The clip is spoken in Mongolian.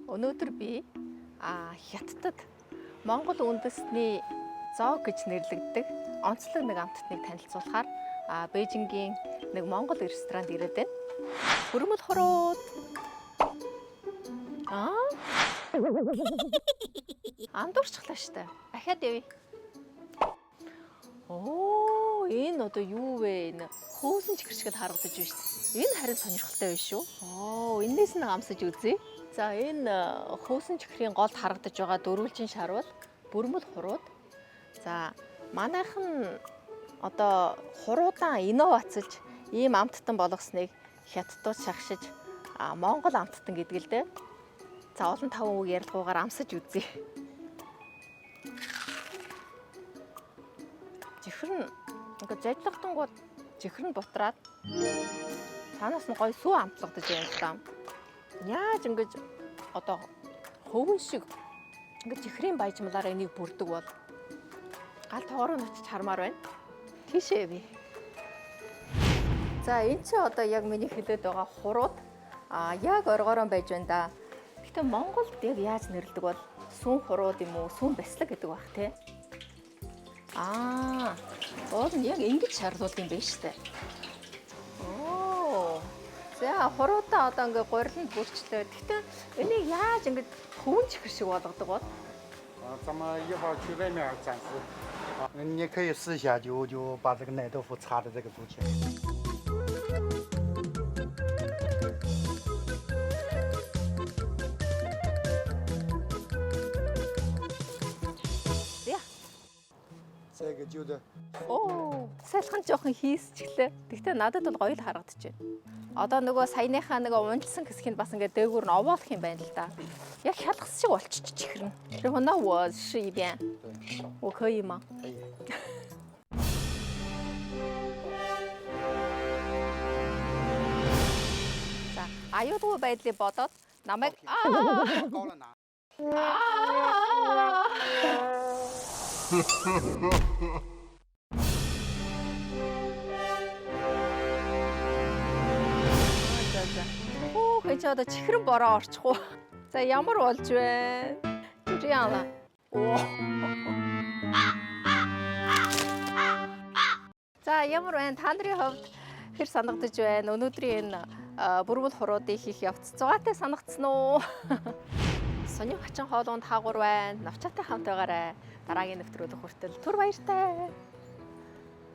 Өнөөдөр би Хятадд Монгол үндэсний зоог гэж нэрлэгддэг онцлог нэг амттныг танилцуулахаар Бээжингийн нэг Монгол ресторанд ирээд байна. Бүрмэл хуруд. Аа? Андуурчлаа штэ. Ахаад явъя. Оо, энэ одоо юу вэ? Энэ хөөсөн чихэр шиг л харагдаж байна шүү дээ. Энэ харин сонирхолтой байна шүү. Оо, энээс нь амсаж үзье. За, энэ хөөсөн чихрийн голд харагдаж байгаа дөрвөлжин шарвал бүрмэл хуруд. За, манайх нь одоо хуруудаан инновацлж ийм амттан болгосныг хятадууд шагшиж Монгол амттан гэдэг л дээ. За, олон таван үг ярилгуугаар амсаж үзье. Чихэр нь ингээд зажлагдангууд чихэр нь бутраад цаанаас нь гоё сүү амтлагдаж байна л да. Яаж ингэж одоо хөвөн шиг ингээд чихрийн баяжмалаараа энийг бүрдэг бол гал тоогоор нь очиж хармаар байна. Тийшээ би. За, энэ чи одоо яг миний хэлээд байгаа хуруд яг оргоорон байж байна да. Гэтэ Монголд яг яаж нэрлэдэг бол сүүн хуруд юм уу, сүүн баслаг гэдэг байх те. Аа, уул нь яг ингэж шарлуул юм байна штэ. Оо. За, хуруудаа одоо ингээ гуриланд бүрчлээ. Гэтэ энийг яаж ингэж хөвөн чихэр шиг болгодог бол? 啊，咱们一会儿去外面展示。啊，你可以试一下，就把这个奶豆腐插在这个竹签。 За. 这个就是 Оо, салхан жоохон хийсчихлээ. Гэхдээ надад бол гоё л харагдаж байна. Одоо нөгөө саяныхаа нөгөө унжсан хэсгийг бас ингээд дээгүүр нь овоолох юм байна л да. Яг хялгас шиг болчих чихэрнэ. 然后那我试一遍。对，我可以吗？可以。 За, аюулгүй байдлыг бодоод намайг аа 高了拿。 Аа. За за. Оо, хэж одоо чихрэн бороо орчих уу? За, ямар болж вэ? 就这样了。Оо. За, ямар байна? Та нарын хувьд хэр санагдаж байна? Өнөөдрийн энэ бүрвэл хуруудыг хийх явц зугаатай санагдсан уу? Сонин хачин хоолунд хаагур байна. Навчаатай хамт байгаарай. Дараагийн нэвтрүүлэг хүртэл түр баяртай.